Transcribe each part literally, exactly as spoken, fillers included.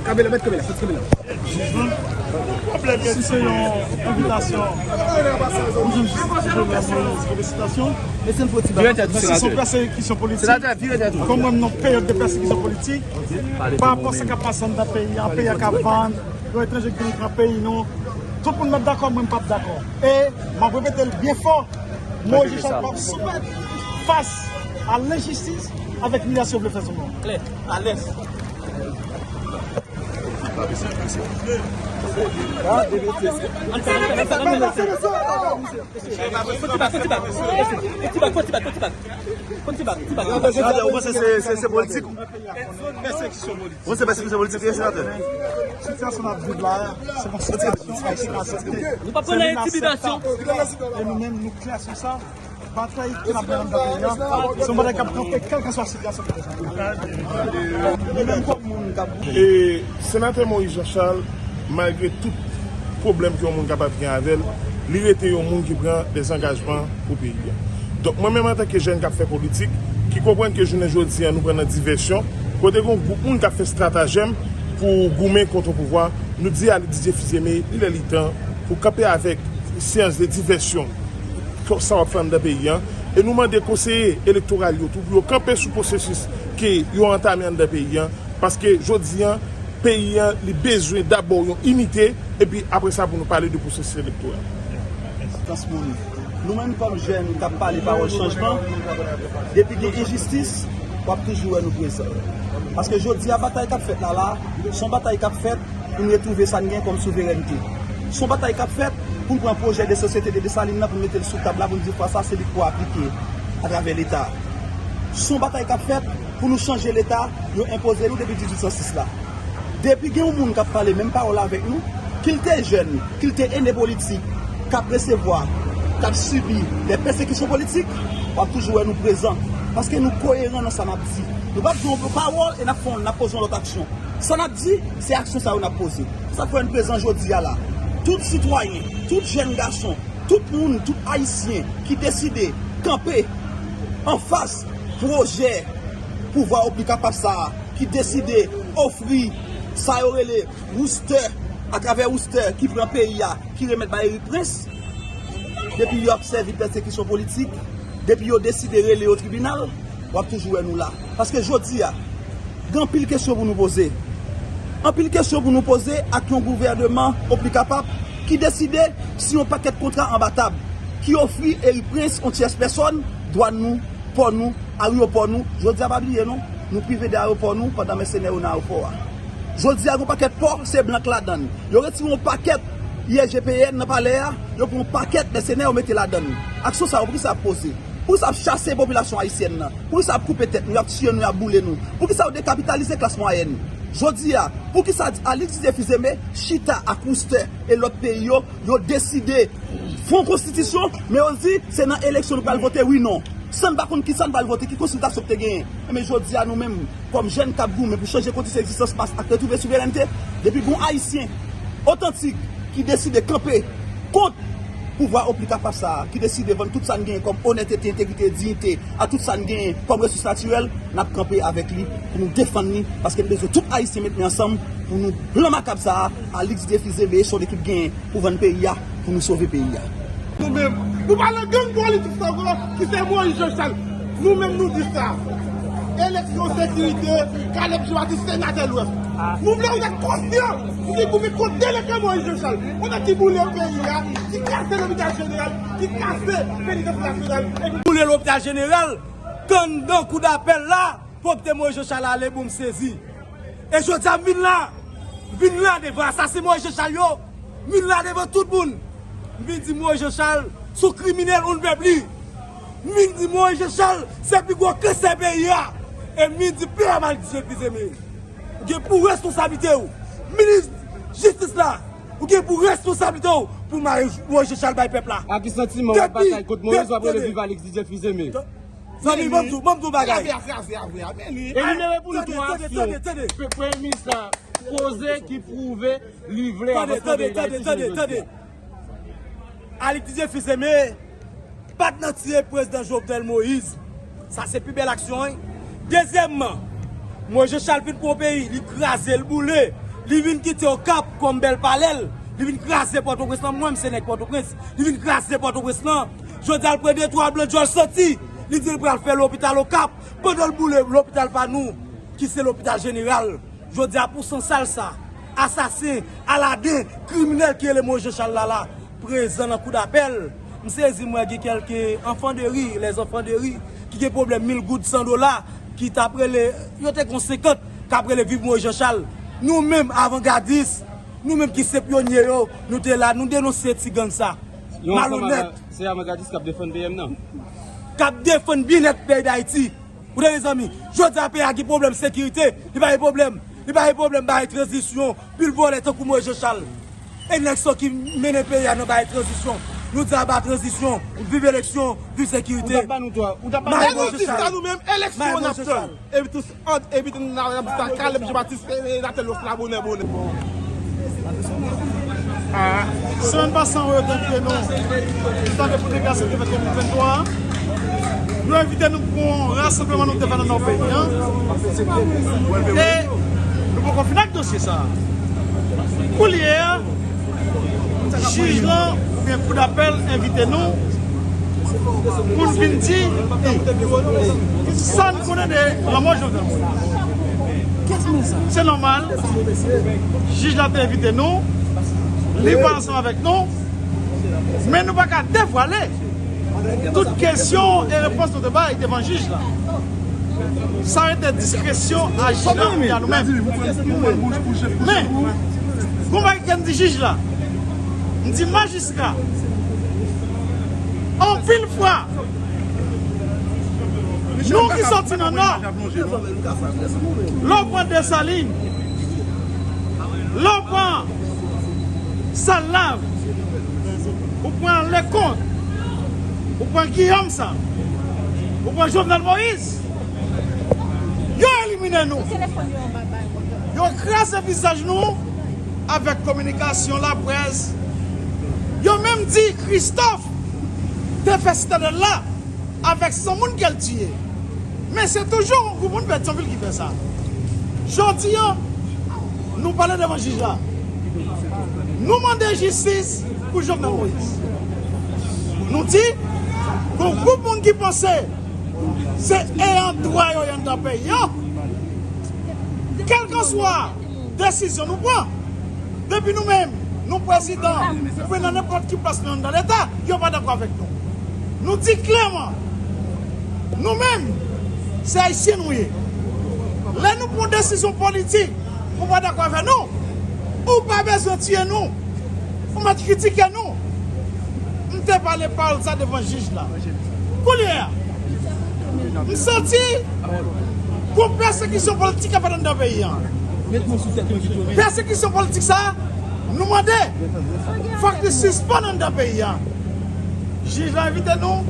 Kamera, met kamera, met kamera. Si se yon envitasyon pou jwenn jistis, Jovenel Moïse, felisitasyon. Paske se yon pèsekisyon politik. Kòm mwen, nan peryòd de pèsekisyon politik, pa rapò sa k ap pase anndan peyi a, peyi a k ap vann, yon etranje ki vin pran peyi nou. Tout moun mèt dakò, mwen m p ap dakò. E m ap repete l byen fò, Moïse Jean Charles p ap soumèt fas a lenjistis avèk imilyasyon yo vle fè sou nou. Klè. Alèz. Ou panse se, se, se politik? Ou panse pèsekisyon politik, senatè? Sitiyasyon n ap viv la a, se pa sitiyasyon Ayisyen ka aksepte. Nou p ap pran nan entimidasyon. E nou menm, nou klè sou sa. Batay ki n ap mennen anndan peyi a, se yon batay k ap kanpe kèlkeswa sitiyasyon ki deja. Nou menm kòm moun k ap... E Senatè Moïse Jean Charles, malgre tout pwoblèm ke yon moun kapab gen avè l, li rete yon moun ki pran dèzangajman pou peyi a. Donk, mwen menm antanke jèn k ap fè politik, ki konprann ke jounen jodi a nou pran nan divèsyon, kote gen yon gwoup moun k ap fè estratajèm pou goumen kont yon pouvwa, nou di Alix Didier Fils-Aimé, li lè li tan pou kanpe avèk seyans de divèsyon sa w ap fè anndan peyi a, e nou mande konseye elektoral yo tou pou yo kanpe sou pwosesis ke yo antame anndan peyi a, paske jodi a, peyi a, li bezwen dabò yon inite, epi apre sa pou nou pale de pwosesis elektoral. Sans moun. Nou menm kòm jèn k ap pale pawòl chanjman, depi gen enjistis, w ap toujou wè nou prezan. Paske jodi a, batay k ap fèt la la, se yon batay k ap fèt pou n retwouve sa n gen kòm souverènte. Se yon batay k ap fèt pou n pran pwojè de sosyete de Desalin nan, pou n mete l sou tab la, pou n di fwa sa se li k pou aplike atravè Leta. Se yon batay k ap fèt pou nou chanje Leta yo enpoze nou depi dizuit san sis la. Depi gen yon moun k ap pale menm pawòl avèk nou, ki l te jèn, ki l te ene politik, k ap resevwa, k ap sibi de pèsekisyon politik, w ap toujou wè nou prezan. Paske nou koyeran nan sa n ap di. Nou p ap di yon pawòl e n ap fè yon, n ap poze yon lòt aksyon. Sa n ap di, se aksyon sa yo n ap poze. Sa k fè n prezan jodi a la. Tout sitwayen, tout jèn gason, tout moun, tout Ayisyen ki deside kanpe anfas pwojè pouvwa Opli Kapab sa a, ki deside ofri sa yo rele roustè, atravè roustè ki pran peyi a, ki remèt bay Erik Prince, depi yo ap sèvi pèsekisyon politik, depi yo deside rele yo tribinal, w ap toujou wè nou la. Paske jodi a, gen anpil kesyon pou nou poze. Anpil kesyon pou nou poze ak yon gouvèneman Opli Kapab ki deside si yon pakèt kontra anba tab, ki ofri Erik Prince, yon tyès pèsòn, dwàn nou, pò nou, ayewopò nou. Jodi a, pa bliye non, nou prive de ayewopò nou pandan mèsenè yo nan ayewopò a. Jodi a, gen yon pakèt pò, se blan k ladan l. Yo retire yon pakèt I G P N nan palè a, yo pran yon pakèt mèsenè, yo mete ladan l. Aksyon sa yo, poukisa y ap poze? Poukisa y ap chase popilasyon ayisyèn nan? Poukisa y ap koupe tèt nou, y ap tiye nou, y ap boule nou? Poukisa yo dekapitalize klas mwayèn? Jodi a, poukisa Alix Didier Fils-Aimé chita ak roustè e lòt peyi yo, yo deside fè yon konstitisyon, men yo di se nan eleksyon nou pral vote wi non. San n pa konn kisa n pral vote, ki konsiltasyon k te genyen. Men jodi a nou menm, kòm jèn k ap goumen pou chanje kondisyon egzistans mas ak retwouve souverènte, depi gen yon Ayisyen otantik ki deside kanpe kont pouvwa Opli Kapab sa a, ki deside vann tout sa n genyen kòm onètete, entegrite, diyite, ak tout sa n genyen kòm resous natirèl, n ap kanpe avèk li pou nou defann li, paske n bezwen tout Ayisyen met men ansanm pou nou plan makab sa a, Alix Didier Fils-Aimé e son ekip genyen pou vann peyi a, pou nou sove peyi a. Nou menm, nou pa nan gang politik sa ankò, ki se Moïse Jean Charles. Nou menm nou di sa. Eleksyon sekirite, Caleb Jean Baptiste senatè Lwès. Nou vle ou nèg konsyan pou ki goumen kont delenkan Moïse Jean Charles. Ou nèg ki boule peyi a, ki kase lopital jeneral, ki kase penitansye nasyonal. Epi boule lopital jeneral, k anndan kou dapèl la, pwòpte Moïse Jean Charles ale, bon m sezi. E jodi a m vin la, m vin la devan asasen Moïse Jean Charles yo, m vin la devan tout moun. M vin di Moïse Jean Charles se yon kriminèl, ou n pèp li. M vin di Moïse Jean Charles se pi gwo kansè peyi a. E m vin di P M Alix Jean Fils-Aimé, ou gen pou responsablite w. Minis jistis la, ou gen pou responsablite w pou mare Moïse Jean Charles bay pèp la. Ak ki santiman w ap batay kont Moïse, w ap rele viv Alix Jean Fils-Aimé? Zanmi, ban m di w, ban m di w bagay. Enimere pou nou twa aksyon Premye Minis la poze ki pwouve li vle avansman peyi Dayiti sou nivo. Alix Jean Fils-Aimé pa t nan tiye prezidan Jovenel Moïse. Sa se pi bèl aksyon, wi. Dezyèmman, Moïse Jean Charles vin pran peyi, li kraze, li boule, li vin kite Okap kòm bèl palè l, li vin kraze Pòtoprens lan, mwen m se nèg Pòtoprens, li vin kraze Pòtoprens lan. Jodi a l pran de twa blan djòl santi, li di l pral fè lopital Okap, pandan l boule lopital pa nou, ki se lopital jeneral. Jodi a pou san sal sa, asasen, aladen, kriminèl ki rele Moïse Jean Charles la la, prezan nan kou dapèl. M sezi m wè gen kèlke enfants de rue, les enfants de rue, ki gen pwoblèm mil goud, san dola, ki t ap rele, yo te gen senkant, k ap rele viv Moïse Jean Charles. Nou menm avangadis, nou menm ki se pyonye yo, nou te la, nou denonse ti gang sa. Malonèt. Se avangadis k ap defann P M nan. K ap defann byennèt peyi Dayiti. Ou tande, zanmi? Jodi a peyi a gen pwoblèm sekirite, li pa gen pwoblèm, li pa gen pwoblèm bay tranzisyon, pil vòlè tankou Moïse Jean Charles. E nèg sa ki mennen peyi a nan bay tranzisyon. Nou di aba tranzisyon, viv eleksyon, viv sekirite. Ou t ap ba nou twa, ou t ap ba nou twa. Mare Moïse Jean Charles. Mare Moïse Jean Charles. Epi tou, ant, epi tou, nan, nan, nan, Caleb Jean Baptiste, e, e, Nathan Locke la, bonè, bonè. Semèn pase an, yo te envite nou, antanke pou delegasyon ki te fèt an de mil venntwa a. Yo envite nou pou yon rasanbleman nou te fè nan nò peyi a. E nou poko fin ak dosye sa a. Koulye a, jij lan oubyen kou dapèl envite nou pou n vin di sa n konnen de lanmò Jovenel Moïse. Se nòmal, jij la te envite nou, li pale ansanm avèk nou, men nou pa ka devwale tout kesyon e repons nou te bay devan jij la. Sa rete diskresyon a jij la oubyen a nou menm. Men, gon bagay ke m di jij la, m di majistra, anpil fwa, nou ki sòti nan nò, lè w pran Desalin, lè w pran Salnav, ou pran Lekont, ou pran Guillaume Sam, ou pran Jovenel Moïse, yo elimine nou. Yo kraze vizaj nou avèk kominikasyon, laprès. Yo menm di Christophe te fè Sitadèl la avèk san moun ke l tiye. Men se toujou yon gwoup moun Petyonvil ki fè sa. Jodi a, nou pale devan jij la. Nou mande jistis pou Jovenel Moïse. Nou di, gon gwoup moun ki panse se ayant dwa yo ye anndan peyi a. Kèlkanswa desizyon nou pran, depi nou menm, nou prezidan, oubyen nan nenpòt ki plas nou anndan Leta, yo pa dakò avèk nou. Nou di klèman, nou menm, se Ayisyen nou ye. Lè nou pran desizyon politik, ou pa dakò avèk nou, ou pa bezwen tiye nou, ou mèt kritike nou. M te pale pawòl sa devan jij la. Koulye a, m santi gon pèsekisyon politik k ap fèt anndan peyi a. Pèsekisyon politik sa a, nou mande, fòk li sispann anndan peyi a. Jij la envite nou,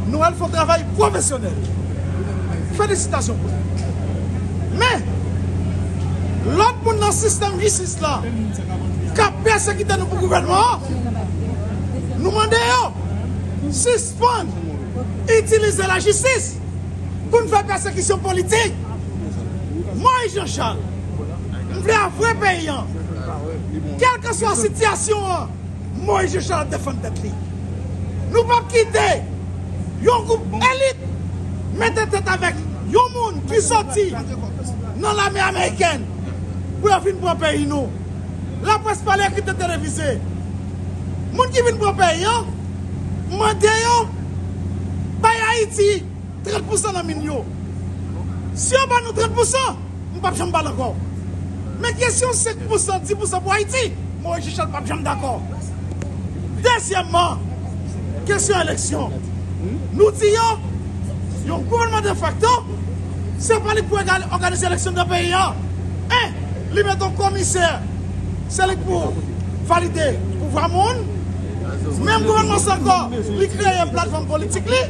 nou al fè yon travay pwofesyonèl. Felisitasyon pou li. Men, lòt moun nan sistèm jistis la k ap pèsekite nou pou gouvènman an, nou mande yo sispann itilize lajistis pou n fè pèsekisyon politik. Moïse Jean Charles, m vle avwe peyi an. Kèlkanswa sitiyasyon an, Moïse Jean Charles ap defann tèt li. Nou p ap kite yon gwoup elit mete tèt avèk yon moun ki soti nan lame amerikèn pou yo vin pran peyi nou. Laprès pale, ekri, televize. Moun ki vin pran peyi an, mande yo bay Ayiti trant pousan nan min yo. Si yo ban nou trant pousan, m p ap janm pale ankò. Men kesyon senk pousan, dis pousan pou Ayiti, Moïse Jean Charles p ap janm dakò. Dezyèmman, kesyon eleksyon. Nou di yo, yon gouvènman defakto, Se pa li k pou òganize eleksyon nan peyi a. En, li mete yon komisè, se li k pou valide pouvwa moun. Menm gouvènman sa ankò, li kreye platfòm politik li.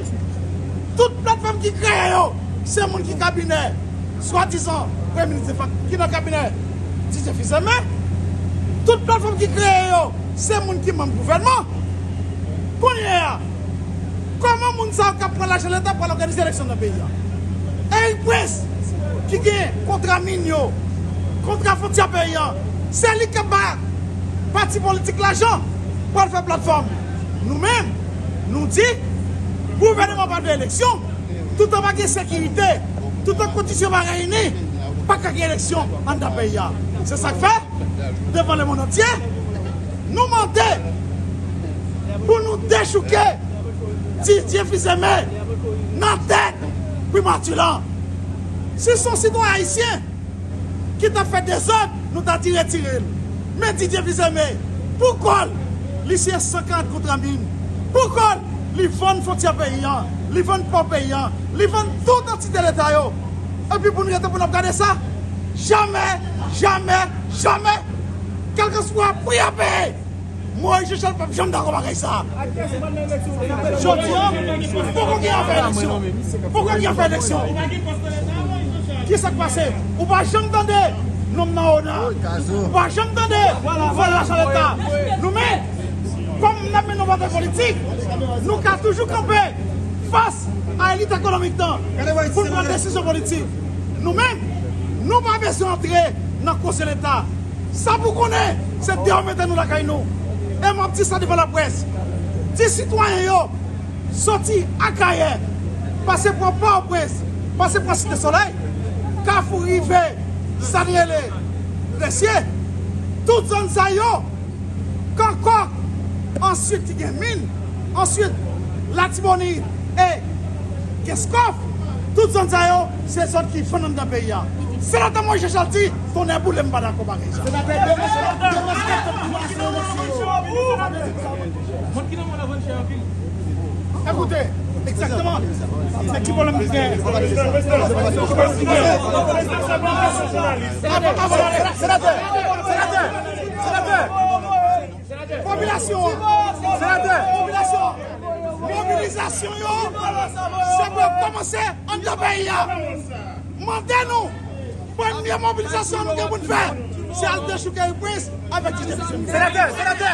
Tout platfòm ki kreye yo, se moun ki kabinè, swadizan, premye minis defakto, ki nan kabinè Didier Fils-Aimé. Tout platfòm ki kreye yo, se moun ki manm gouvènman. Kounye a, kòman moun sa yo k ap pran lajan Leta pral òganize eleksyon nan peyi a? Eric Prince, ki gen kontra min yo, kontra fwontyè peyi a, se li k ap ba pati politik lajan pou al fè platfòm. Nou menm, nou di, gouvènman pa vle eleksyon, toutan pa gen sekirite, toutan kondisyon pa reyini, pa ka gen eleksyon anndan peyi a. Se sa k fè, devan lemonn antye, nou mande pou nou dechouke Didier Fils-Aimé nan tèt primati lan. Si se yon sitwayen ayisyen ki t ap fè dezòd, nou ta di retire l. Men Didier Fils-Aimé, pou kò l, li siyen san karant kontra min. Pou kò l, li vann fwontyè peyi an, li vann pò peyi an, li vann tout antite Leta yo. Epi pou nou rete pou n ap gade sa? Jamè, jamè, jamè! Kèlkeswa pri a peye, Moïse Jean Charles p ap janm dakò bagay sa. Jodi a, poko gen afè eleksyon. Poko gen afè eleksyon. Kisa k pase? Ou pa janm tande nonm nan ona. Ou pa janm tande pou fè lajan Leta. Nou menm, kòm n ap mennen yon batay politik, nou ka toujou kanpe fas a elit ekonomik lan pou n pran desizyon politik. Nou menm, nou pa bezwen antre nan koze Leta. Sa pou konnen, se deyò mete nou lakay nou. E m ap di sa devan laprès. Di sitwayen yo, soti Akayè, pase pran Pòtoprens, pase pran Site Solèy, Kafou rive, sa n rele Lesye. Tout zòn sa yo, Kankòk, answit ki gen min, answit Latibonit e Kenskòf, tout zòn sa yo, se zòn ki fann anndan peyi a. Senatè Moïse Jean Charles di, tonnè boule m pa dakò bagay sa. Senatè, demen se, demen se kèk tan pou pase eleksyon yo. Ekoute, egzakteman, se ki pwoblèm ki gen? Senatè, senatè, senatè, senatè. Popilasyon an. Senatè. Popilasyon an. Mobilizasyon yo, se pou yo kòmanse anndan peyi a. Mande nou, premye mobilizasyon nou gen pou n fè, se al dechouke Eric Prince avèk Didier Fils-Aimé. Senatè, senatè.